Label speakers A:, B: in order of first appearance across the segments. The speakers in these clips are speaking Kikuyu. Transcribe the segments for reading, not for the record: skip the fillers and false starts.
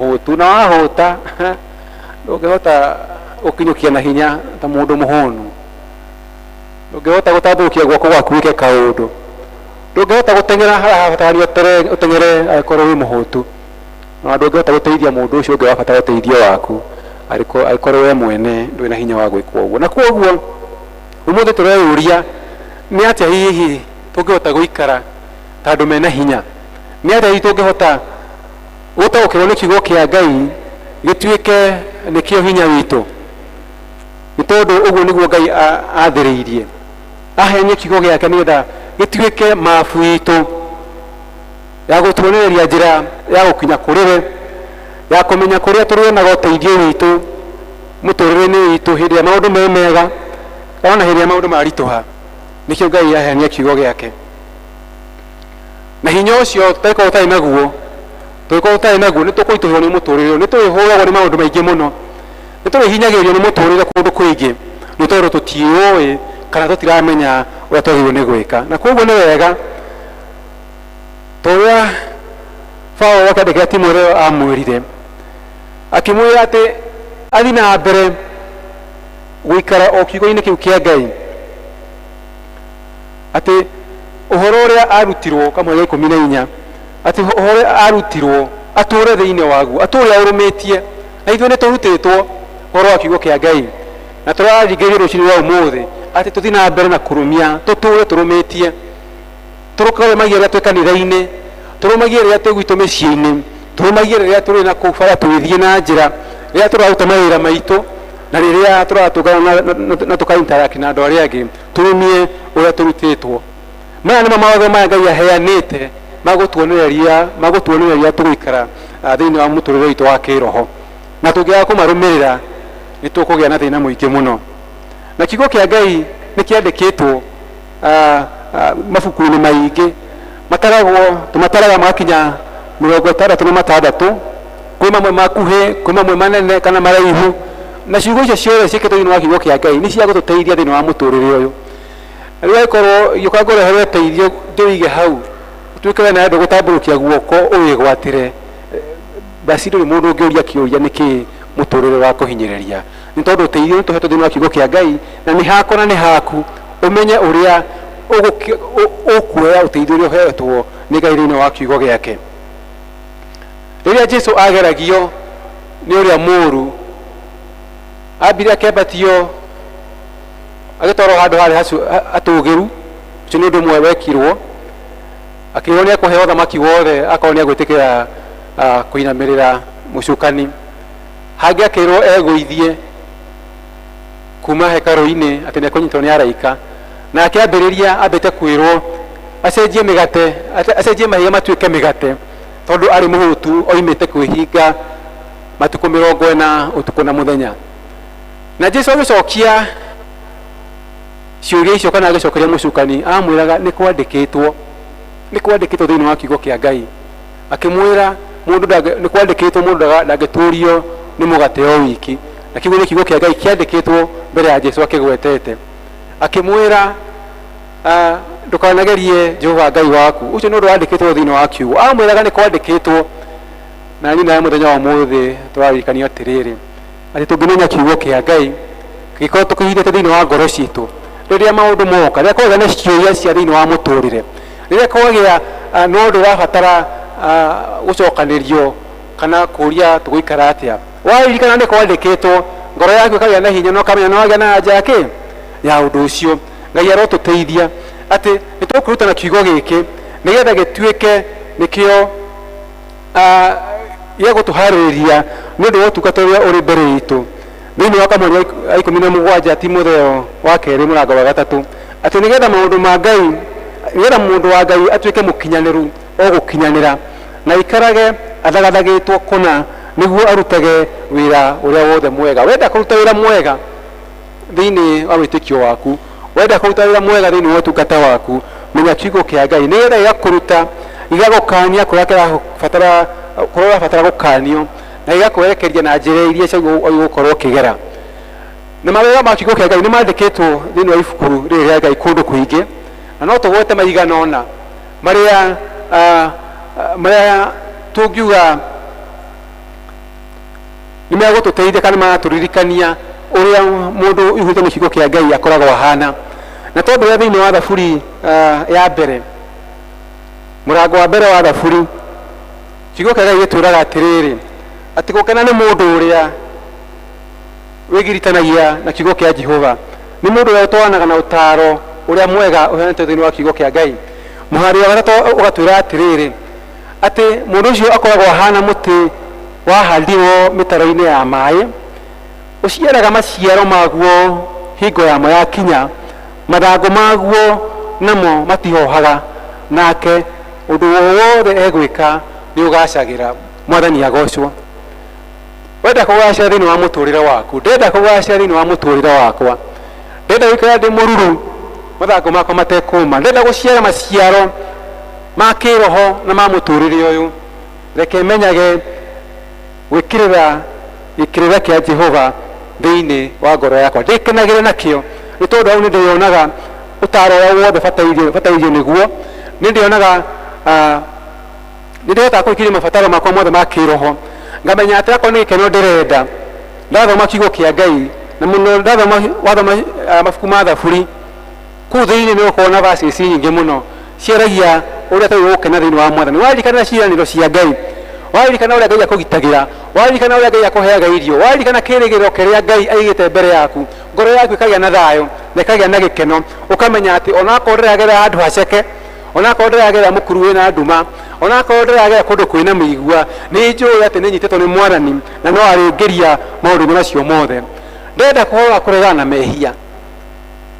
A: Mũhũtu na wahũta ndũngĩhota gũkinyũkia na hinya ta mũndũ mũhũnu. Ndũngĩhota gũtambũrũkia guoko gwaku wĩke kaũndũ. Ndũngĩhota gũteng'era harĩa harabatarania ũteng'ere angĩkorwo wĩ mũhũtu. Na ndũngĩhota gũteithia mũndũ ũcio ũngĩ ũrabatara ũteithio waku angĩkorwo we mwene ndũrĩ na hinya wa gwĩka ũguo. Na kwoguo ũmũthĩ tũreyũria nĩ atĩa hihi tũngĩhota gũikara ta andũ mena hinya? Nĩ atĩa hihi tũngĩhota gũtaũkĩrwo nĩ kiugo kĩa Ngai gĩtuĩke nĩkĩo hinya witũ? Nĩ tondũ ũguo nĩguo Ngai athĩrĩirie. Aheanire kiugo gĩake nĩgetha gĩtuĩke mabu itũ ya gũtuonereria njĩra ya gũkinya kũrĩ we, ya kũmenya kũrĩa tũrĩonaga ũteithio witũ mũtũrĩre-inĩ witũ hĩndĩ ĩrĩa maũndũ me mega kana ona hĩndĩ ĩrĩa maũndũ maritũha. Nĩkĩo Ngai aheanire kiugo gĩake. Na hinya ũcio tũtangĩkorwo tũtarĩ naguo, tũngĩkorwo tũtarĩ naguo nĩ tũkũritũhĩrwo nĩ mũtũrĩre ũyũ. Nĩ tũrĩhũragwo nĩ maũndũ maingĩ mũno. Nĩ tũrĩhinyagĩrĩrio nĩ mũtũrĩre kũndũ kũingĩ nĩ tondũ tũtiũĩ kana tũtiramenya ũrĩa twagĩrĩirwo nĩ gwĩka. Na koguo nĩ wega ta ũrĩa Paũlũ akĩandĩkĩra Timotheo amwĩrire, akĩmwĩra atĩ athiĩ na mbere gũikara o kiugo-inĩ kĩu kĩa Ngai, atĩ ũhoro ũrĩa arutirwo kamwe ga 14, atĩ ũhoro ũrĩa arutirwo atũũre thĩinĩ waguo, atũũre aũrũmĩtie. Na ithuĩ nĩ tũrutĩtwo ũhoro wa kiugo kĩa Ngai, na tũraringĩrĩrio rũcinĩ rwa ũmũthĩ atĩ tũthiĩ na mbere na kũrũmia, tũtũũre tũrũmĩtie, tũrũmagie rĩrĩa twĩ kanitha-inĩ, tũrũmagie rĩrĩa twĩ gwitũ mĩciĩ-inĩ, tũrũmagie rĩrĩa tũrĩ na kũu bara tũgĩthiĩ na njĩra, rĩrĩa tũraruta mawĩra maitũ, na rĩrĩa tũratũngana na tũka interact na andũ arĩa angĩ, tũrũmie ũrĩa tũrutĩtwo. Maya nĩmo mawatho maya Ngai aheanĩte ma gũtuonereria tũgũikara thĩinĩ wa mũtũrĩre witũ wa kĩroho. Na tũngĩaga kũmarũmĩrĩra nĩ tũkũgĩa na thĩna mũingĩ mũno. Na kiugo kĩa Ngai nĩ kĩandĩkĩtwo mabuku-inĩ maingĩ mataragwo, tũmataraga magakinya 66, kwĩ mamwe makuhĩ, kwĩ mamwe manene kana maraihu. Na ciugo icio ciothe ciĩkĩtwo thĩinĩ wa kiugo kĩa Ngai nĩ cia gũtũteithia thĩinĩ wa mũtũrĩre ũyũ. Rĩu angĩkorwo ingĩũka ngũrehere ũteithio ndĩũige hau, ũtuĩke we nawe ndũgũtambũrũkia guoko ũwĩgwatĩre, basi ndũrĩ mũndũ ũngĩũria kĩũria nĩkĩ mũtũrĩre ũrakũhinyĩrĩria. Nĩ tondũ ũteithio nĩ tũhetwo thĩinĩ wa kiugo kĩa Ngai, na nĩ hakwa na nĩ haku, ũmenye ũrĩa ũkuoya ũteithio ũrĩa ũhetwo nĩ Ngai thĩinĩ wa kiugo gĩake. Rĩrĩa Jesu ageragio nĩ ũrĩa mũũru, ambire akĩambatio agĩtwarwo handũ harĩ hatũũgĩru, ũcio nĩ ũndũ ũmwe wekirwo, akĩrwo nĩ ekũheo ũthamaki wothe akorwo nĩ egwĩtĩkĩra kũinamĩrĩra mũcukani. Hangĩ akĩrwo egũithie kuma hekarũ-inĩ atĩ nĩ ekũnyitwo nĩ araika. Na akĩambĩrĩria ambĩte kwĩrwo acenjie mĩgate, acenjie mahiga matuĩke mĩgate, tondũ arĩ mũhũtu oimĩte kwĩhinga matukũ 40 ũtukũ na mũthenya. Na Jesu agĩcokia ciũria icio kana agĩcokeria mũcukani, amwĩraga nĩ kwandĩkĩtwo, nĩ kwandĩkĩtwo thĩinĩ wa kiugo kĩa Ngai. Akĩmwĩra mũndũ nĩ kwandĩkĩtwo mũndũ ndangĩtũũrio nĩ mũgate o wiki. Na kiugo nĩ kiugo kĩa Ngai kĩandĩkĩtwo mbere ya Jesu akĩgwetete. Akĩmwĩra ndũkanagerie Jehova Ngai waku. Ũcio nĩ ũndũ wandĩkĩtwo thĩinĩ wa kiugo. Amwĩraga nĩ kwandĩkĩtwo. Na niĩ nawe mũthenya wa ũmũthĩ tũraririkanio atĩrĩrĩ, atĩ tũngĩmenya kiugo kĩa Ngai gĩkorwo tũkĩhithĩte thĩinĩ wa ngoro citũ, rĩrĩa maũndũ moka, rĩrĩa kwagĩa na ciũria cia thĩinĩ wa mũtũrĩre, rĩrĩa kwagĩa na ũndũ ũrabatara gũcokanĩrio kana kũria tũgũikara atĩa, waririkana nĩ kwandĩkĩtwo, ngoro yaku ĩkagĩa na hinya na ũkamenya nĩ wagĩa na anja ya kĩ ya ũndũ ũcio. Ngai arotũteithia atĩ nĩ tũkwĩrutana kiugo gĩkĩ nĩgetha gĩtuĩke nĩkĩo gĩa gũtũharĩrĩria nĩ ũndũ wa ũtungata ũrĩa ũrĩ mbere itũ. Thĩinĩ wa kamweri wa 17 Timotheo wa kerĩ mũrango wa 3, atĩ nĩgetha maũndũ ma Ngai, nĩgetha mũndũ wa Ngai atuĩke mũkinyanĩru o gũkinyanĩra, na aikarage athagathagĩtwo kũna nĩguo arutage wĩra ũrĩa wothe mwega. Wenda kũruta wĩra mwega thĩinĩ wa wĩtĩkio waku, wenda kũruta wĩra mwega thĩinĩ wa ũtungata waku, menya kiugo kĩa Ngai nĩgetha gĩgakũruta, gĩgagũkania kũrĩa kĩrabatara, kũrĩa ũrabatara gũkanio, na gĩgakwerekeria na njĩra iria ciagĩrĩirwo gũkorwo ũkĩgera. Na mawega ma kiugo kĩa Ngai nĩ mandĩkĩtwo thĩinĩ wa ibuku rĩrĩ rĩa Ngai kũndũ kũingĩ, na no tũgwete maigana ũna marĩa tũngiuga Nĩ megũtũteithia kana magatũririkania ũrĩa mũndũ ũihũrĩtwo nĩ kiugo kĩa Ngai akoragwo ahana. Na tondũ ũrĩa thĩinĩ wa Thaburi ya mbere, mũrango wa mbere wa Thaburi, kiugo kĩa Ngai gĩtwĩraga atĩrĩrĩ, atĩ gũkena nĩ mũndũ ũrĩa wĩgiritanagia na kiugo kĩa Jehova, nĩ mũndũ ũrĩa ũtwaranaga na ũtaaro ũrĩa mwega ũheanĩtwo thĩinĩ wa kiugo kĩa Ngai. Mũhari wa gatatũ ũgatwĩra atĩrĩrĩ, atĩ mũndũ ũcio akoragwo ahana mũtĩ wahandirwo mĩtaro-inĩ ya maĩ, ũciaraga maciaro maguo hingo yamo yakinya, mathangũ maguo namo matihohaga, nake ũndũ o wothe egwĩka nĩũgacagĩra. Mwathani agocwo. Wenda kũgacĩra thĩinĩ wa mũtũrĩre waku, ndenda kũgacĩra thĩinĩ wa mũtũrĩre wakwa, ndenda gũikara ndĩ mũruru, mathangũ makwa matekũma, ndenda gũciara maciaro ma kĩroho na ma mũtũrĩre ũyũ, reke menyage gwĩkĩrĩra gĩkĩrĩra kĩa Jehova thĩinĩ wa ngoro yakwa, ndĩkenagĩre nakĩo, nĩ tondũ hau nĩ ndĩyonaga ũtaaro ũrĩa wothe batairio nĩguo, nĩ ndĩonaga nĩ ndĩhotaga kũhingia mabataro makwa mothe ma kĩroho, ngamenya atĩ akorwo nĩ gĩkeno ndĩrenda, ndathoma kiugo kĩa Ngai, na mũno ndathoma wathoma mabuku ma Thaburi, kũu thĩinĩ nĩ ũkorwo na verses nyingĩ mũno ciaragia ũrĩa twagĩrĩirwo gũkena thĩinĩ wa Mwathani. Waririkana ciĩranĩro cia Ngai, waririkana ũrĩa Ngai akũgitagĩra, waririkana ũrĩa Ngai akũheaga irio, waririkana kĩĩrĩgĩrĩro kĩrĩa Ngai aigĩte mbere yaku, ngoro yaku ĩkagĩa na thayũ na ĩkagĩa na gĩkeno, ũkamenya atĩ onakorwo ndĩragerera handũ haceke, onakorwo ndĩragerera mũkuru wĩna nduma, onakorwo ndĩragerera kũndũ kwĩna mĩigua, nĩ njũĩ atĩ nĩ nyitĩtwo nĩ Mwathani na no arĩngĩria maũndũ-inĩ macio mothe. Ndĩrenda kũhota kũregana na mehia,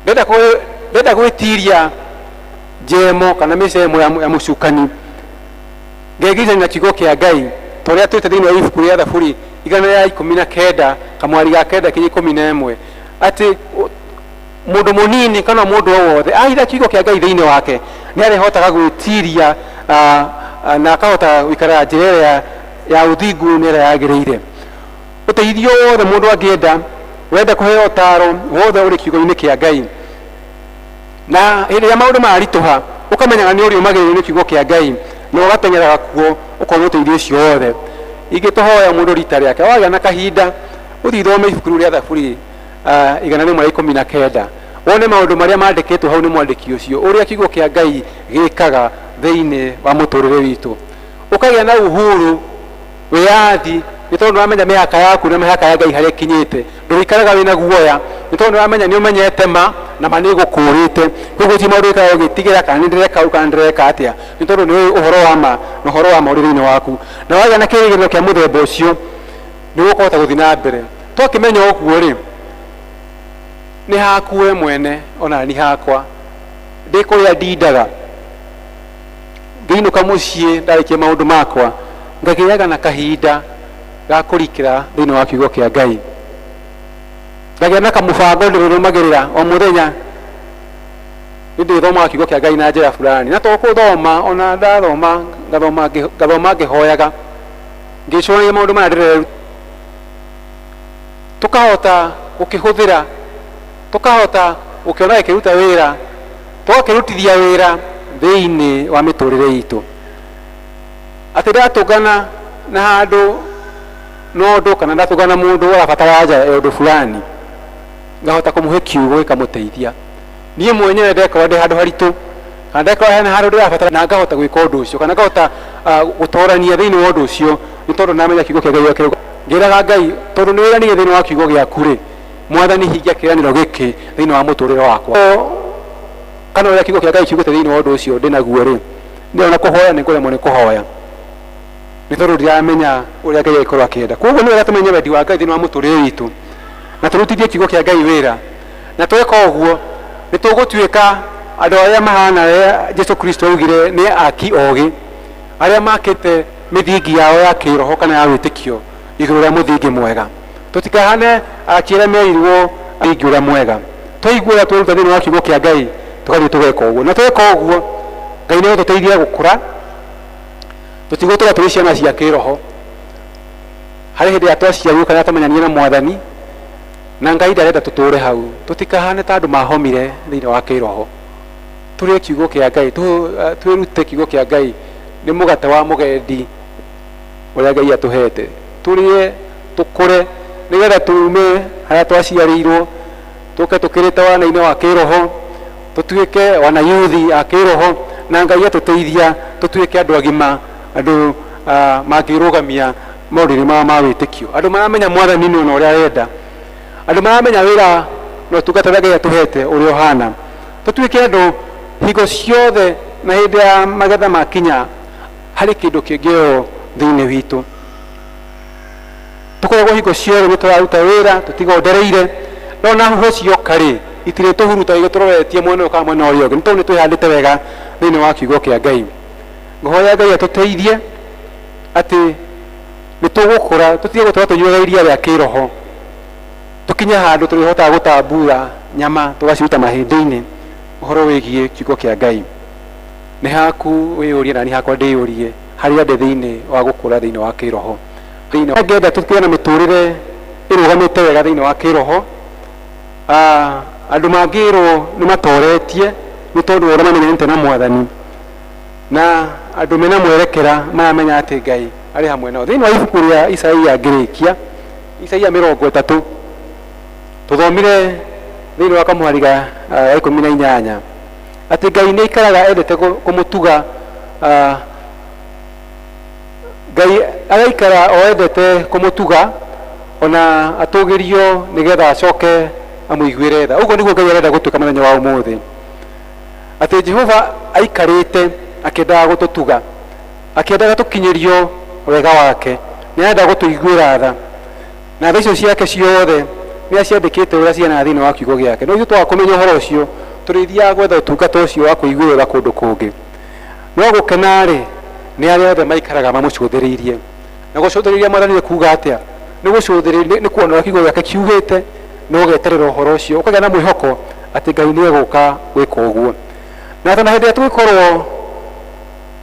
A: ndĩrenda gwĩtiria njemo kana mĩcemo ya mũcukani, ngegiritania na kiugo kĩa Ngai ta ũrĩa twĩte thĩinĩ wa ibuku rĩa Thaburi 119 kamwari ga 9 kinya 11, atĩ mũndũ mũnini kana mũndũ o wothe ahitha kiugo kĩa Ngai thĩinĩ wake nĩ arĩhotaga gwĩtiria na akahota gũikara njĩra ĩrĩa ya ũthingu na ĩrĩa yagĩrĩire. Ũteithio wothe mũndũ angĩenda, wenda kũheo ũtaaro wothe ũrĩ kiugo-inĩ kĩa Ngai. Na hĩndĩ ĩrĩa maũndũ maritũha, ũkamenyaga nĩ ũrĩũmagĩrĩrio nĩ kiugo kĩa Ngai na ũgateng'eraga kuo ũkona ũteithio ũcio wothe. Ingĩtũhoya mũndũ rita rĩake, wagĩa na kahinda, ũthiĩ ũthome ibuku rĩu rĩa Thaburi 119, wone maũndũ marĩa mandĩkĩtwo hau nĩ mwandĩki ũcio, ũrĩa kiugo kĩa Ngai gĩkaga thĩinĩ wa mũtũrĩre witũ. Ũkagĩa na uhuru, wĩyathi, nĩ tondũ nĩũramenya mĩhaka yaku na mĩhaka ya Ngai harĩa ĩkinyĩte. Ndũrĩikaraga wĩna guoya, nĩ tondũ nĩũramenya nĩ ũmenyete ma, na ma nĩ ĩgũkũrĩte. Koguo gũtirĩ maũndũ ũikaraga ũgĩtigĩra kana nĩ ndĩreka ũũ kana nĩ ndĩreka atĩa, nĩ tondũ nĩ ũĩ ũhoro wa ma, na ũhoro wa ma ũrĩ thĩinĩ waku. Na wagĩa na kĩrĩgĩrĩro kĩa mũthemba ũcio, nĩ ũkũhota gũthiĩ na mbere. Twakĩmenya ũguo-rĩ, nĩ haku we mwene ona ni hakwa, ndĩ kũrĩa ndindaga, ngĩinũka mũciĩ ndarĩkia maũndũ makwa, ngagĩaga na kahinda ga kũrikĩra thĩinĩ wa kiugo kĩa Ngai. Ngagĩa na kamũbango ndĩrĩrũmagĩrĩra o mũthenya, nĩ ndĩthomaga kiugo kĩa Ngai na njĩra fulani. Na to gũthoma, ona ndathoma, ngathoma ngĩhoyaga, ngĩcũrania maũndũ marĩa ndĩreruta. Tũkahota gũkĩhũthĩra, tũkahota gũkĩona gĩkĩruta wĩra, tũgakĩrutithia wĩra thĩinĩ wa mĩtũrĩre itũ. Atĩ ndatũngana na handũ na ũndũ kana ndatũngana na mũndũ ũrabatara anja ya ũndũ fulani, ngahota kũmũhe kiugo gĩkamũteithia. Niĩ mwenyewe ndekora ndĩ handũ haritũ, kana ndekora hena handũ ndĩrabatara na ngahota gwĩka ũndũ ũcio, kana ngahota gũtorania thĩinĩ wa ũndũ ũcio, nĩ tondũ ndamenya kiugo kĩa Ngai ũrĩa kĩrauga. Ngĩraga Ngai, tondũ nĩ wĩranĩire thĩinĩ wa kiugo gĩaku rĩ, Mwathani hingia kĩĩranĩro gĩkĩ thĩinĩ wa mũtũrĩre wakwa. Kana ũrĩa kiugo kĩa Ngai kiugĩte thĩinĩ wa ũndũ ũcio ndĩnaguo rĩ, niĩ ona kũhoya nĩ ngũremwo nĩ kũhoya, nĩ tondũ ndiramenya ũrĩa Ngai angĩkorwo akĩenda. Koguo nĩ wega tũmenye wendi wa Ngai thĩinĩ wa mũtũrĩre witũ, na tũrutithie kiugo kĩa Ngai wĩra. Na tweka ũguo, nĩ tũgũtuĩka andũ arĩa mahana arĩa Jesu Kristo augire nĩ aki ogĩ, arĩa makĩte mĩthingi yao ya kĩroho kana ya wĩtĩkio igũrũ rĩa mũthingi mwega. Tũtikahane aki arĩa merirwo mũthingi ũrĩa mwega. Twaigua ũrĩa tweruta thĩinĩ wa kiugo kĩa Ngai, tũgathiĩ tũgeka ũguo. Na tweka ũguo, Ngai nĩ egũtũteithia gũkũra, tũtigũtũra tũrĩ ciana cia kĩroho. Harĩ hĩndĩ ĩrĩa twaciarirwo kana twamenyanire na Mwathani, na Ngai ndarenda tũtũre hau. Tũtikahane ta andũ mahomire thĩinĩ wa kĩroho. Tũrĩe kiugo kĩa Ngai, twĩrute kiugo kĩa Ngai, nĩ mũgate wa mũgendi ũrĩa Ngai atũhete. Tũrĩe Tũkũre nĩgetha tuume harĩa twaciarĩirwo, tũke tũkĩrĩte wana-inĩ wa kĩroho, tũtuĩke wana yuthi a kĩroho, na Ngai atũteithia tũtuĩke andũ agima, andũ mangĩrũgamia maũndũ-inĩ mao ma wĩtĩkio, andũ maramenya Mwathani nĩ ona ũrĩa arenda, andũ maramenya wĩra na ũtungata ũrĩa Ngai atũhete ũrĩa ũhana. Tũtuĩke andũ hingo ciothe na hĩndĩ ya magetha makinya harĩ kĩndũ kĩngĩoywo thĩinĩ witũ. Tũkoragwo hingo ciothe nĩ tũraruta wĩra, tũtigondereire, no na huho cioka rĩ, itirĩtũhurutaga tũroretie mwena ũyũ kana mwena ũrĩa ũngĩ, nĩ tondũ nĩ twĩhandĩte wega thĩinĩ wa kiugo kĩa Ngai. Ngũhoya Ngai atũteithie atĩ nĩ tũgũkũra, tũtige gũtũra tũnyuaga iria rĩa kĩroho, tũkinye handũ tũrĩhotaga gũtambura nyama tũgaciruta mahĩndĩ-inĩ ũhoro wĩgiĩ kiugo kĩa Ngai. Nĩ haku wĩyũrie na niĩ hakwa ndĩyũrie harĩa ndĩ thĩinĩ wa gũkũra thĩinĩ wa kĩroho. Thĩinĩ wa ngenda tũgĩe na mĩtũrĩre ĩrũgamĩte wega thĩinĩ wa kĩroho. Andũ mangĩrwo nĩ matoretie nĩ tondũ wa ũrĩa mamenyanĩte na Mwathani, na andũ mena mwerekera maramenya atĩ Ngai arĩ hamwe nao. Thĩinĩ wa ibuku rĩa Isaia ngĩrĩkia, Isaia 30, tũthomire thĩinĩ wa kamũhari ga 18 atĩ Ngai nĩ aikaraga endete kũmũtuga. Ngai agaikara o endete kũmũtuga ona atũgĩrio nĩgetha acoke amũiguĩre tha. Ũguo nĩguo Ngai arenda gũtuĩka mũthenya wa ũmũthĩ, atĩ Jehova aikarĩte akĩendaga gũtũtuga, akĩendaga tũkinyĩrio wega wake, nĩ arenda gũtũiguĩra tha, na tha icio ciake ciothe nĩ aciandĩkĩte ũrĩa cihanaga thĩinĩ wa kiugo gĩake. No ithuĩ twaga kũmenya ũhoro ũcio, tũrĩthiaga gwetha ũtungata ũcio wa kũiguĩrwo tha kũndũ kũngĩ. No gũkena-rĩ, nĩ arĩa othe maikaraga mamũcũthĩrĩirie. Na gũcũthĩrĩria Mwathani nĩ kuuga atĩa? Nĩ gũcũthĩrĩria, nĩ kuona ũrĩa kiugo gĩake kiugĩte, na ũgeterera ũhoro ũcio, ũkagĩa na mwĩhoko atĩ Ngai nĩ egũka gwĩka ũguo. Na atĩ na hĩndĩ ĩrĩa tũngĩkorwo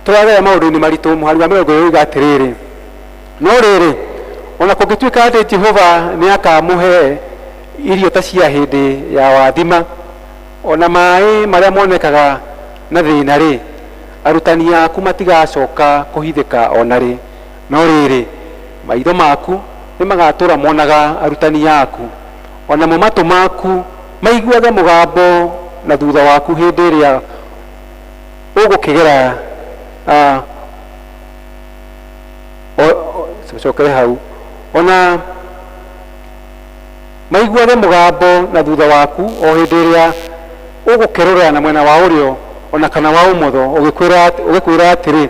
A: tũragerera maũndũ-inĩ maritũ, mũhari wa 20 ũiga atĩrĩrĩ, no rĩrĩ, o na kũngĩtuĩka atĩ Jehova nĩ akamũhe irio ta cia hĩndĩ ya wathima, o na maĩ marĩa monekaga na thĩna-rĩ, arutani aku matigacoka kũhithĩka o na rĩ, no rĩrĩ, maitho maku nĩmagatũũra monaga arutani aku, o namo matũ maku maiguage mũgambo na thutha waku hĩndĩ ĩrĩa ũgũkĩgera. Cokere hau. O na maiguage mũgambo na thutha waku o hĩndĩ ĩrĩa ũgũkerũra na mwena wa ũrĩo o na kana wa ũmotho, ũgĩkwĩra atĩrĩ,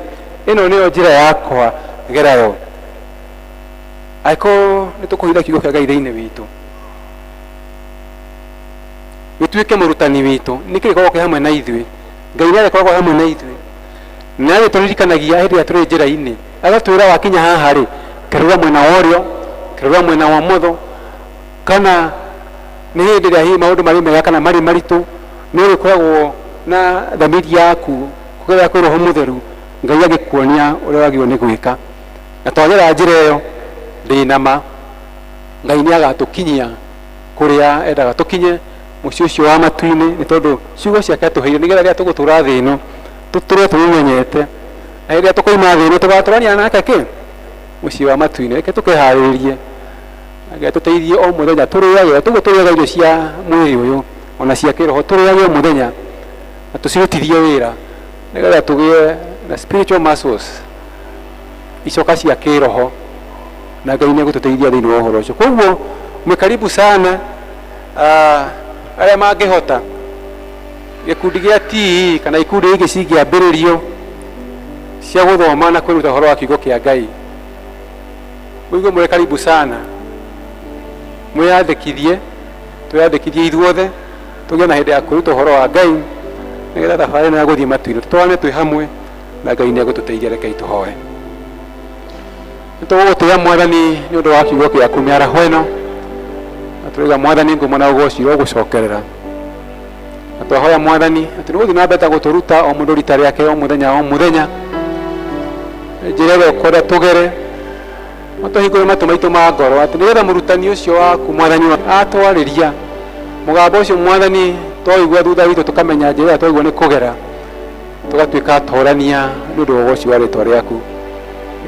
A: ĩno nĩyo njĩra yakwa, gera yo. Angĩkorwo nĩ tũkũhitha kiugo kĩa Ngai thĩinĩ witũ, gĩtuĩke mũrutani witũ, nĩ kĩrĩkoragwo kĩ hamwe na ithuĩ. Ngai nĩ arĩkoragwo hamwe na ithuĩ, nĩ arĩtũririkanagia hĩndĩ ĩrĩa tũrĩ njĩra-inĩ, agatwĩra wakinya haha rĩ, kerũra mwena wa ũrĩo, kerũra mwena wa ũmotho, kana nĩ hĩndĩ ĩrĩa hihi maũndũ marĩ mega kana marĩ maritũ, nĩ ũrĩkoragwo na thamiri yaku kũgerera kwĩ Roho Mũtheru, Ngai agĩkuonia ũrĩa wagĩrĩirwo nĩ gwĩka. Na twagera njĩra ĩyo, ndĩ na ma Ngai nĩ agatũkinyia kũrĩa endaga tũkinye, mũciĩ ũcio wa matu-inĩ, nĩ tondũ ciugo ciake atũheire nĩgetha rĩrĩa tũgũtũra thĩ ĩno tũtũre tũmũmenyete, na rĩrĩa tũkoima thĩ ĩno tũgatũrania nake kĩ mũciĩ wa matu-inĩ. Reke tũkeharĩrĩrie, Ngai atũteithie o mũthenya tũrĩage, tũguo tũrĩaga irio cia mwĩrĩ ũyũ ona cia kĩroho, tũrĩage o mũthenya na tũcirutithie wĩra nĩgetha tũgĩe na spiritual muscles, icoka cia kĩroho, na Ngai nĩ egũtũteithia thĩinĩ wa ũhoro ũcio. Koguo mwĩ karibu sana, arĩa mangĩhota gĩkundi gĩa TE kana ikundi ingĩ cingĩambĩrĩrio cia gũthoma na kwĩruta ũhoro wa kiugo kĩa Ngai, mũigue mũrĩ karibu sana, mwĩyandĩkithie, twĩyandĩkithie ithuothe tũgĩe na hĩndĩ ya kwĩruta ũhoro wa Ngai nĩgetha thabarĩ ĩno ya gũthiĩ matu-inĩ tũtwarane twĩ hamwe, na Ngai nĩ egũtũteithia. Rekei tũhoe. Nĩ tũgũgũtĩĩa Mwathani nĩ ũndũ wa kiugo gĩaku mĩaraho ĩno, na tũrauga Mwathani ngumo na ũgoci ũgũcokerera, na twahoya Mwathani atĩ nĩ ũgũthiĩ na mbere ta gũtũruta o mũndũ rita rĩake o mũthenya o mũthenya njĩra ĩrĩa ũkwenda tũgere, matũhingũre matũ maitũ ma ngoro atĩ nĩgetha mũrutani ũcio waku Mwathani atwarĩria mũgambo ũcio Mwathani twaigua thutha witũ tũkamenya njĩra ĩrĩa twaigua nĩ kũgera, tũgatuĩka atorania nĩ ũndũ wa ũgoci wa rĩtwa rĩaku.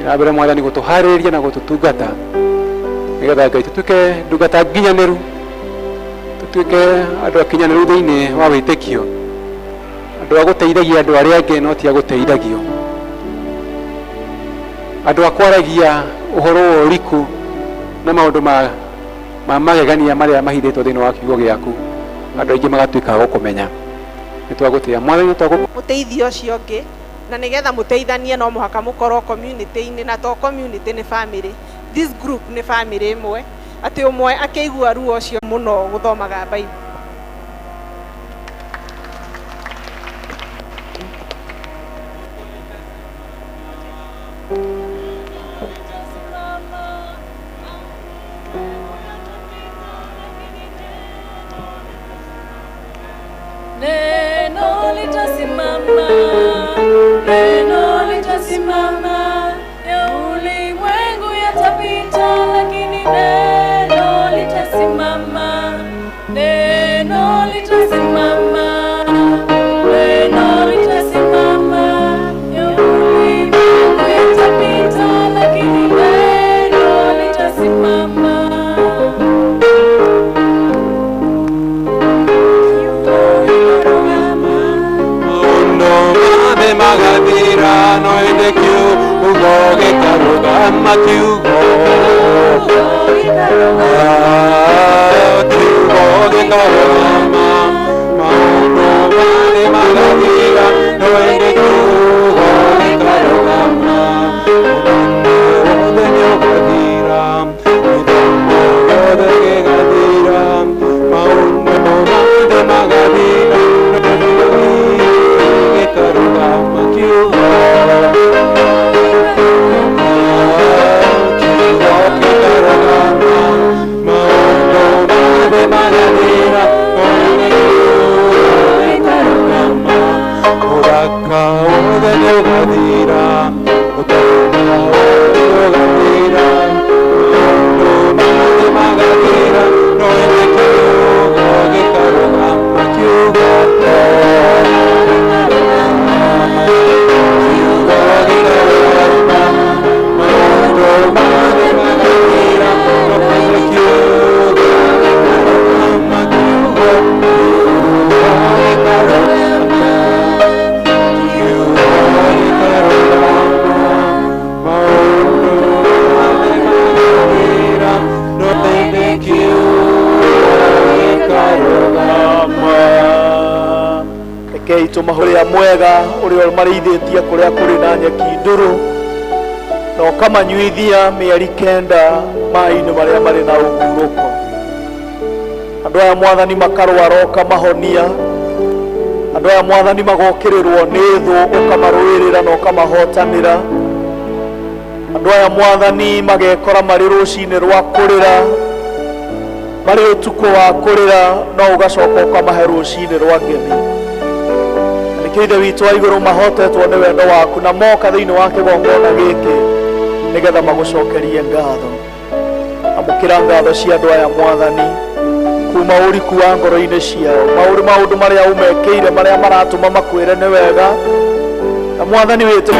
A: Na mbere Mwathani gũtũharĩrĩria na gũtũtungata. Nĩgetha Ngai tũtuĩke ndungata nginyanĩru, tũtuĩke andũ akinyanĩru thĩinĩ wa wĩtĩkio, andũ a gũteithagia andũ arĩa angĩ no ti a gũteithagio, andũ a kwaragia ũhoro wa ũriku na maũndũ ma magegania marĩa mahithĩtwo thĩinĩ wa kiugo gĩaku, andũ aingĩ magatuĩka a gũkũmenya. Nĩ twagũtĩa Mwathani, nĩ twagũ
B: Mũteithio ũcio ũngĩ, na nĩgetha mũteithanie no mũhaka mũkorwo community-inĩ, na to community, nĩ family. This group nĩ family ĩmwe, atĩ ũmwe akĩigua ruo ũcio mũno gũthomaga Bible.
C: Neno litasimama, neno litasimama, ya ulimwengu yatapita, lakini neno litasimama, neno litasimama, neno litasimama, ya ulimwengu yatapita, lakini neno litasimama.
A: Maũndũ mothe magathira, no ĩndĩ kiugo gĩkarũgama, kiugo. Ah, kiugo gĩkarũgama. Maũndũ mothe magathira, no ĩndĩ kiugo gĩkarũgama. Ũnene wothe nĩũgathira, gĩthomo gĩothe gĩgathira, maũndũ mothe magathira, no ĩndĩ gĩkarũgama, kiugo. Kiugo gĩkarũgama. Maũndũ mothe magathira, no ĩndĩ kiugo gĩkarũgama. Ũthaka wothe nĩũgathira, ũtonga wothe nĩũgathira, maũndũ mothe magathira, no ĩndĩ kiugo gĩkarũgama, kiugo. Kiugo gĩkarũgama. Maũndũ mothe magathira, no ĩndĩ kiugo gĩkarũgama, kiugo. Kiugo gĩkarũgama, kiugo gĩkarũgama. Maũndũ mothe magathira, no ĩndĩ kiugo gĩkarũgama.
D: Rekei tũmahũrĩa mwega ũrĩa ũmarĩithĩtie kũrĩa kũrĩ na nyeki ndũrũ na ũkamanyuithia mĩeri 9 maĩ-inĩ marĩa marĩ na ũhurũko. Andũ aya, Mwathani, makarwara ũkamahonia. Andũ aya, Mwathani, magokĩrĩrwo nĩ thũ ũkamarũĩrĩra na ũkamahotanĩra. Andũ aya, Mwathani, magekora marĩ rũcinĩ rwa kũrĩra, marĩ ũtukũ wa kũrĩra, no ũgacoka ũkamahe rũcinĩ rwa ngemi. Nĩkĩo, Ithe witũ wa igũrũ, mahotetwo nĩ wendo waku na moka thĩinĩ wa kĩgongona gĩkĩ nĩgetha magũcokerie ngatho. Amũkĩra ngatho cia andũ aya, Mwathani, kuma ũriku wa ngoro-inĩ ciao, maũndũ maũndũ marĩa ũmekĩire marĩa maratũma makwĩre nĩ wega na Mwathani witũ.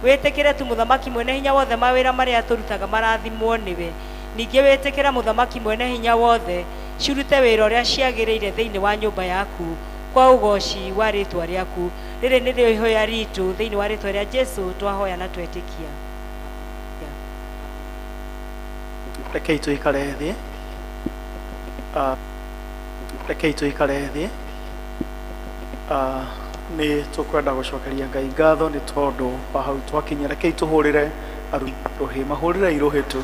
E: Wĩtĩkĩre tu, Mũthamaki Mwene Hinya Wothe, mawĩra marĩa tũrutaga marathimwo nĩwe. Ningĩ wĩtĩkĩra, Mũthamaki Mwene Hinya Wothe, cirute wĩra ũrĩa ciagĩrĩire thĩinĩ wa nyũmba yaku kwa ũgoci wa rĩtwa rĩaku. Rĩrĩ nĩrĩo ihoya ritũ thĩinĩ wa rĩtwa rĩa Jesu twahoya na twetĩkia.
D: Rekei tũikare thĩ. Ah, rekei tũikare thĩ. Ah, nĩ tũkwenda gũcokeria Ngai ngatho nĩ tondũ wa hau twakinya. Rekei tũhũrĩre rũhĩ, mahũrĩre irũhĩ tu.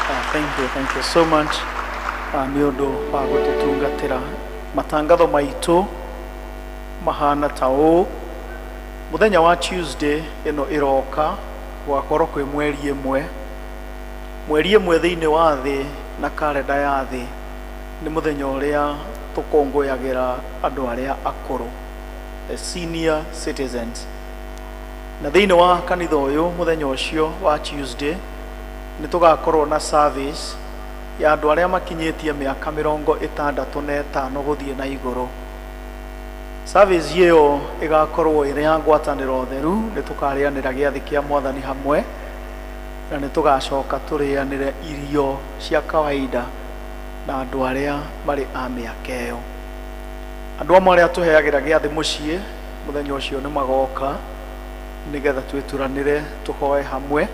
D: Ah, thank you, thank you so much. Ah, nĩ ũndũ wa gũtũtungatĩra. Matangatho maitũ mahana ta ũũ: mũthenya wa Tuesday ĩno ĩroka gũgakorwo kwĩ 1, 1 thĩinĩ wa thĩ na karenda ya thĩ, nĩ mũthenya ũrĩa tũkũngũyagĩra andũ arĩa akũrũ, the senior citizens. Na thĩinĩ wa kanitha ũyũ, mũthenya ũcio wa Tuesday nĩ tũgakorwo na service ya andũ arĩa makinyĩtie mĩaka 65 gũthiĩ na igũrũ. Service ĩyo ĩgakorwo ĩrĩ ya ngwatanĩro theru, nĩ tũkarĩanĩra gĩathĩ kĩa Mwathani hamwe, na nĩ tũgacoka tũrĩanĩre irio cia kawaida na andũ arĩa marĩ a mĩaka ĩyo. Andũ amwe arĩa tũheagĩra gĩathĩ mũciĩ mũthenya ũcio nĩ magoka nĩgetha twĩturanĩre tũhoe hamwe.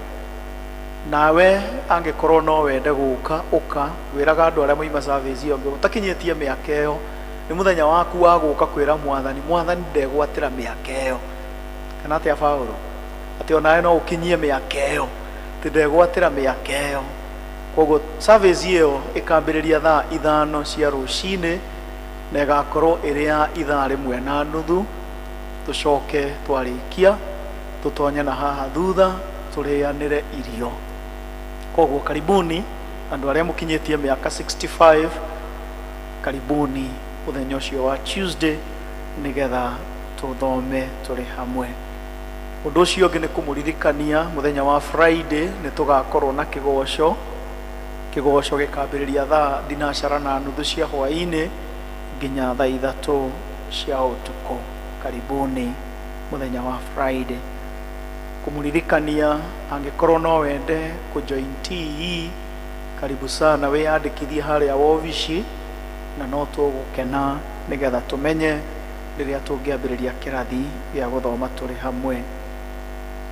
D: Nawe angĩkorwo no wende gũka, ũka. Wĩraga andũ arĩa moima service ĩyo ũngĩ ũtakinyĩtie mĩaka ĩyo, nĩ mũthenya waku wa gũka kwĩra Mwathani, Mwathani ndegwatĩra mĩaka ĩyo. Kana atĩa Paulo? Atĩ onawe no ũkinyie mĩaka ĩyo, atĩ ndegwatĩra mĩaka ĩyo. Koguo service ĩyo ĩkambĩrĩria thaa 5 cia rũcinĩ na ĩgakorwo ĩrĩ ya ithaa rĩmwe na nuthu, tũcoke twarĩkia tũtonye na haha thutha tũrĩanĩre irio. Koguo karibuni andũ arĩa mũkinyĩtie mĩaka 65, karibuni mũthenya ũcio wa Tuesday nĩgetha tũthome tũrĩ hamwe. Ũndũ ũcio ũngĩ nĩ kũmũririkania mũthenya wa Friday nĩ tũgakorwo na kĩgoco. Kĩgoco gĩkambĩrĩria thaa 9:30 cia hwaĩ-inĩ nginya thaa 3 cia ũtukũ. Karibuni mũthenya wa Friday. Kũmũririkania angĩkorwo no wende kũjoin TE, karibu sana, wĩyandĩkithie harĩa wobici na no tũgũkena nĩgetha tũmenye rĩrĩa tũngĩambĩrĩria kĩrathi gĩa gũthoma tũrĩ hamwe.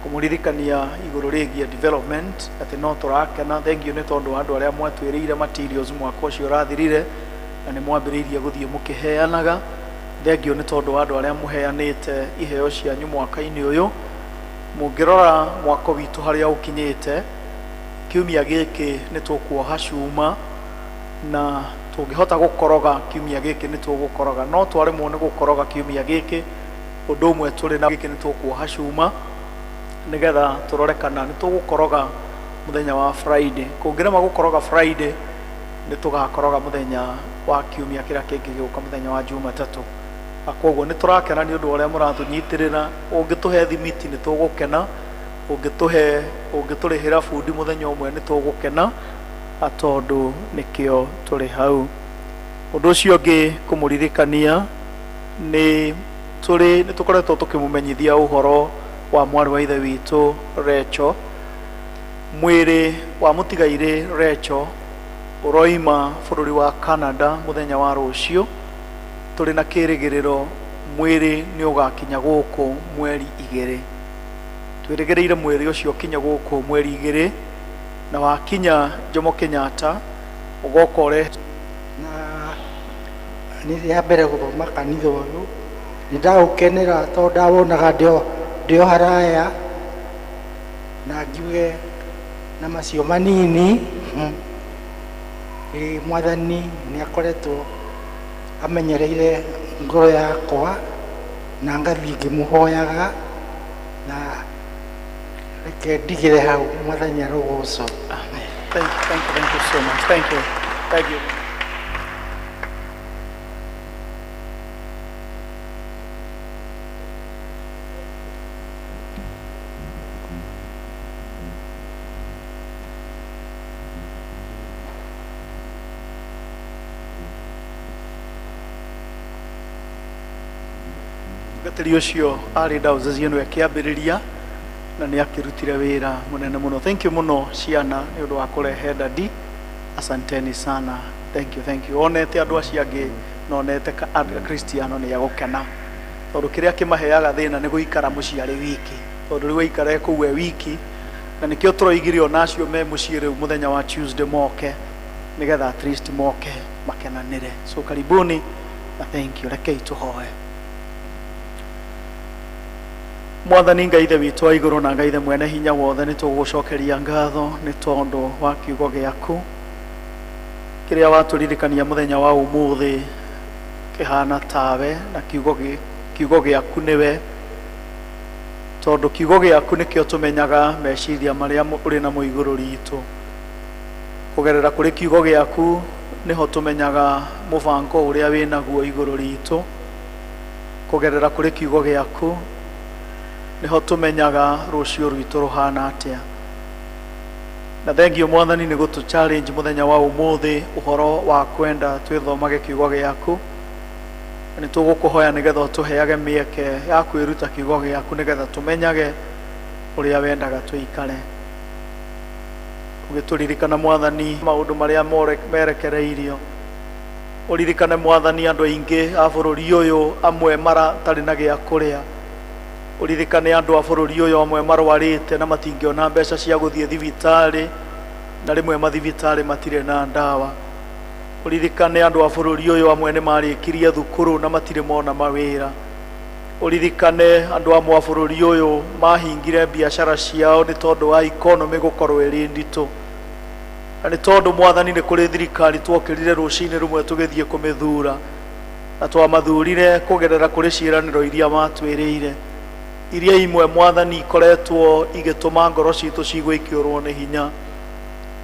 D: Kũmũririkania igũrũ rĩgiĩ development atĩ no tũrakena, thank you nĩ tondũ wa andũ arĩa mwatwĩrĩire materials mwaka ũcio ũrathirire na nĩ mwambĩrĩirie gũthiĩ mũkĩheanaga. Thank you nĩ tondũ wa andũ arĩa mũheanĩte iheo cianyu mwaka-inĩ ũyũ. Mũngĩrora mwako witũ harĩa ũkinyĩte, kiumia gĩkĩ nĩ tũkuoha cuma na tũngĩhota gũkoroga kiumia gĩkĩ nĩ tũgũkoroga, no twaremwo nĩ gũkoroga kiumia gĩkĩ, ũndũ ũmwe tũrĩ na gĩkĩ nĩ tũkuoha cuma nĩgetha tũrore kana nĩ tũgũkoroga mũthenya wa Friday. Kũngĩrema gũkoroga Friday, nĩ tũgakoroga mũthenya wa kiumia kĩrĩa kĩngĩ gĩũka mũthenya wa Jumatatũ. Na koguo nĩ tũrakena nĩ ũndũ wa ũrĩa mũratũnyitĩrĩra. Ũngĩtũhe thimiti nĩ tũgũkena, ũngĩtũrĩhĩra bundi mũthenya ũmwe nĩ tũgũkena, tondũ nĩkĩo tũrĩ hau. Ũndũ ũcio ũngĩ kũmũririkania nĩ tũrĩ nĩ tũkoretwo tũkĩmũmenyithia ũhoro wa mwarĩ wa ithe witũ Rachel. Mwĩrĩ wa mũtigairĩ Rachel ũroima bũrũri wa Canada mũthenya wa rũciũ. Tũrĩ na kĩrĩgĩrĩro mwĩrĩ nĩ ũgakinya gũkũ mweri 2. Twĩrĩgĩrĩire mwĩrĩ ũcio ũkinye gũkũ mweri 2, na wakinya Jomo Kenyatta ũgoka ũrehe.
F: Na nĩ rĩa mbere gũthoma kanitha ũyũ, nĩ ndaũkenera tondũ ndawonaga ndĩ o haraya, na ngiuge na macio manini, Mwathani nĩ akoretwo amenyereire ngoro yakwa na ngathiĩ ngĩmũhoyaga, na reke ndigĩre hau. Mwathani arogocwo.
D: Amen. Thank you, thank you, thank you so much. Thank you. Thank you. Mũtungatĩri ũcio arĩ diocese ĩno ĩkĩambĩrĩria na nĩ akĩrutire wĩra mũnene mũno. Thank you mũno ciana nĩ ũndũ wa kũrehe dadi. Asanteni sana. Thank you, thank you. Onete andũ acio angĩ na onete Akristiano nĩ egũkena, tondũ kĩrĩa kĩmaheaga thĩna nĩ gũikara mũciĩ arĩ wiki, tondũ rĩu aikara kũu e wiki, na nĩkĩo tũroigire ona acio me mũciĩ rĩu mũthenya wa Tuesday moke, nĩgetha at least moke makenanĩre. So karibuni na thank you. Rekei tũhoe. Mwathani Ngai Ithe witũ wa igũrũ na Ngai Ithe mwene hinya wothe, nĩ tũgũgũcokeria ngatho nĩ tondũ wa kiugo gĩaku kĩrĩa watũririkania mũthenya wa ũmũthĩ kĩhana tawe, na kiugo gĩaku nĩwe, tondũ kiugo gĩaku nĩkĩo tũmenyaga meciria marĩa ũrĩ namo igũrũ ritũ. Kũgerera kũrĩ kiugo gĩaku nĩho tũmenyaga mũbango ũrĩa wĩ naguo igũrũ ritũ. Kũgerera kũrĩ kiugo gĩaku nĩho tũmenyaga rũciũ rwitũ rũhana atĩa. Na thengiũ Mwathani nĩ gũtũ challenge mũthenya wa ũmũthĩ ũhoro wa kwenda twĩthomage kiugo gĩaku. Na nĩ tũgũkũhoya nĩgetha ũtũheage mĩeke ya kwĩruta kiugo gĩaku nĩgetha tũmenyage ũrĩa wendaga tũikare. Ũgĩtũririkana Mwathani maũndũ marĩa merekereirio. Ũririkane Mwathani andũ aingĩ a bũrũri ũyũ amwe matarĩ na gĩa kũrĩa. Ũririkane andũ a bũrũri ũyũ amwe marwarĩte na matingĩona mbeca cia gũthiĩ thibitarĩ, na rĩmwe mathibitarĩ matirĩ na ndawa. Ũririkane andũ a bũrũri ũyũ amwe nĩ marĩkirie thukuru na matirĩ mona mawĩra. Ũririkane andũ amwe a bũrũri ũyũ mahingire biacara ciao nĩ tondũ wa economy gũkorwo ĩrĩ nditũ. Na nĩ tondũ Mwathani nĩ kũrĩ thirikari twokĩrire rũcinĩ rũmwe tũgĩthiĩ kũmĩthura, na twamathurire kũgerera kũrĩ ciĩranĩro iria matwĩrĩire, iria imwe Mwathani ikoretwo igĩtũma ngoro citũ ciigue ikĩũrwo nĩ hinya.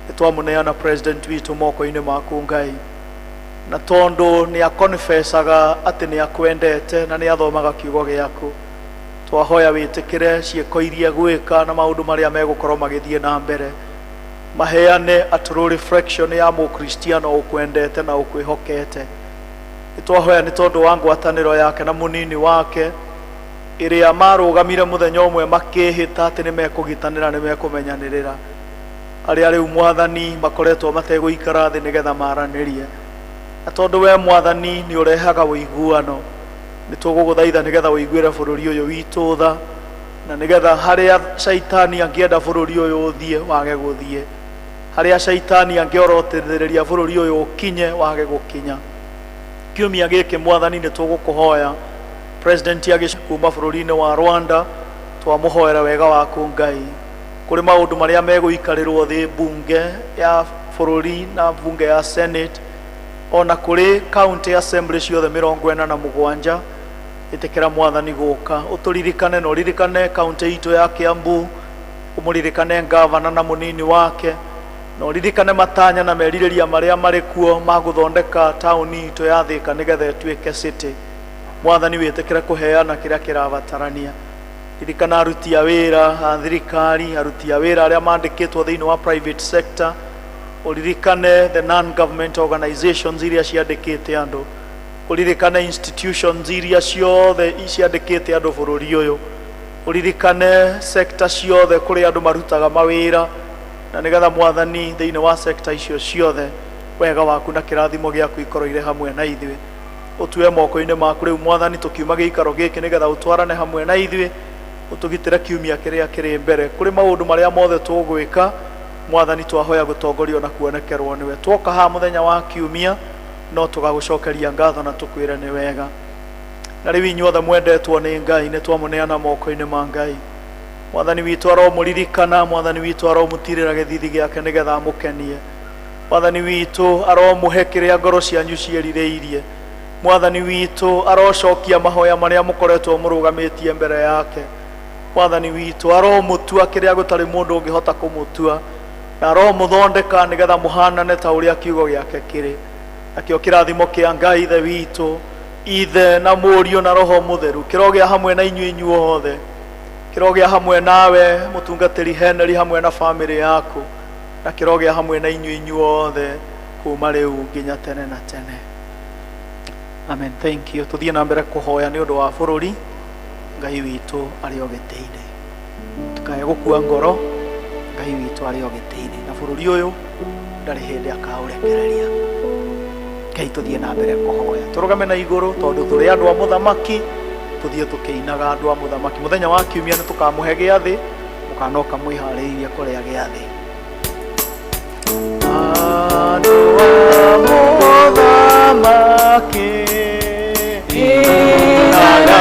D: Nĩ twamũneana president witũ moko-inĩ maku Ngai, na tondũ nĩ akonfesaga atĩ nĩ akwendete na nĩ athomaga kiugo gĩaku, twahoya wĩtĩkĩre ciĩko iria egwĩka na maũndũ marĩa megũkorwo magĩthiĩ na mbere maheane a true reflection ya mũkristiano ũkwendete na ũkwĩhokete. Nĩ twahoya nĩ tondũ wa ngwatanĩro yake na mũnini wake ĩrĩa marũgamire mũthenya ũmwe makĩhĩta atĩ nĩ mekũgitanĩra, nĩ mekũmenyanĩrĩra, arĩa rĩu Mwathani makoretwo mategũikara thĩ nĩgetha maranĩrie. Na tondũ we Mwathani nĩ ũrehaga ũiguano, nĩ tũgũgũthaitha nĩgetha ũiguĩre bũrũri ũyũ witũ tha, na nĩgetha harĩa caitani angĩenda bũrũri ũyũ ũthiĩ wage gũthiĩ, harĩa caitani angĩorotithĩrĩria bũrũri ũyũ ũkinye wage gũkinya. Kiumia gĩkĩ Mwathani nĩ tũgũkũhoya president agĩ kuma bũrũri-inĩ wa Rwanda, twamũhoera wega waku Ngai kũrĩ maũndũ marĩa megũikarĩrwo thĩ bunge ya bũrũri na bunge ya Senate, ona kũrĩ county assembly ciothe 47. Ĩtĩkĩra Mwathani gũka ũtũririkane, na ũririkane kaunti itũ ya Kiambu, ũmũririkane ngavana na mũnini wake, na ũririkane matanya na merirĩria marĩa marĩ kuo ma gũthondeka taũni itũ ya Thika nĩgetha ĩtuĩke city. Mwathani wĩtĩkĩre kũheana kĩrĩa kĩrabatarania. Ririkana aruti a wĩra a thirikari, aruti a wĩra arĩa mandĩkĩtwo thĩinĩ wa private sector, ũririkane the non-government organizations iria ciandĩkĩte andũ, ũririkane institutions iria ciothe ciandĩkĩte andũ bũrũri ũyũ, ũririkane sector ciothe kũrĩa andũ marutaga mawĩra, na nĩgetha Mwathani thĩinĩ wa sector icio ciothe wega waku na kĩrathimo gĩaku ikorwo irĩ hamwe na ithuĩ. Ũtue moko-inĩ maku rĩu Mwathani tũkiuma gĩikaro gĩkĩ nĩgetha ũtwarane hamwe na ithuĩ, ũtũgitĩre kiumia kĩrĩa kĩrĩ mbere. Kũrĩ maũndũ marĩa mothe tũgwĩka Mwathani, twahoya gũtongorio na kuonekerwo nĩwe. Twoka haha mũthenya wa kiumia no tũgagũcokeria ngatho na tũkwĩre nĩ wega. Na rĩu inyuothe mwendetwo nĩ Ngai, nĩ twamũneana moko-inĩ ma Ngai. Mwathani witũ aromũririkana, Mwathani witũ aromũtirĩra gĩthithi gĩake nĩgetha amũkenie. Mwathani witũ aromũhe kĩrĩa ngoro cianyu ciĩrirĩirie. Mwathani witũ arocokia mahoya marĩa mũkoretwo mũrũgamĩtie mbere yake. Mwathani witũ aromũtua kĩrĩa gũtarĩ mũndũ ũngĩhota kũmũtua, na aromũthondeka nĩgetha mũhanane ta ũrĩa kiugo gĩake kĩrĩ. Nakĩo kĩrathimo kĩa Ngai Ithe witũ, Ithe na Mũriũ na Roho Mũtheru, kĩrogĩa hamwe na inyuĩ inyuothe, kĩrogĩa hamwe nawe mũtungatĩri Henry hamwe na famĩlĩ yaku, na kĩrogĩa hamwe na inyuĩ inyuothe kuma rĩu nginya tene na tene. Amen. Thank you. Tũthiĩ na mbere kũhoya nĩ ũndũ wa bũrũri. Ngai witũ arĩ o gĩtĩ-inĩ, tũkae gũkua ngoro. Ngai witũ arĩ o gĩtĩ-inĩ, na bũrũri ũyũ ndarĩ hĩndĩ akaũrekereria. Ngai, tũthiĩ na mbere kũhoya, tũrũgame na igũrũ tondũ tũrĩ andũ a mũthamaki. Tũthiĩ tũkĩinaga andũ a mũthamaki. Mũthenya wa kiumia nĩ tũkamũhe gĩathĩ, mũkanoka mwĩharĩirie kũrĩa gĩathĩ. Andũ a mũthamaki, inagai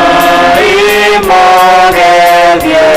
D: mũgethie.